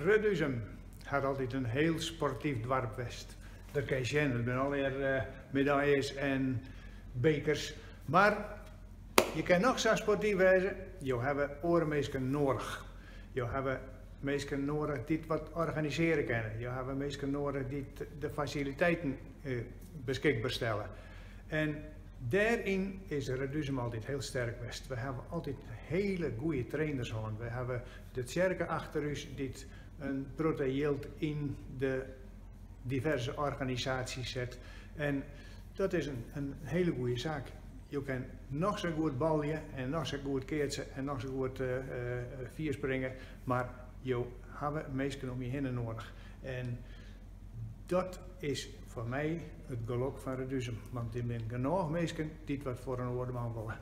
Reduzum hat altyd in hiel sportyf doarp west. Dat kin je sjen, der binne allegear medaljes en bekers. Mar je kinne noch sa sportyf wêze, jo hawwe oare minsken noadich. Jo hawwe minsken noadich dy't wat organisearje kinne. Jo hawwe minsken noadich dy't de fasiliteiten beskikber stelle. En dêryn is Reduzum altyd hiel sterk west. We hawwe altyd hiele goede trainers hân. We hawwe de tsjerke achter ús dy't in protte jild yn de diverse organisaasjes set. En dat is in hiele goede saak. Jo kinne noch sa goed balje en noch sa goed keatse en noch sa goed fierspringe, mar jo hawwe minsken om je hinne noadich. En dat is foar my it gelok fan Reduzum, want der binne genôch minsken dy't wat foar in oar dwaan wolle.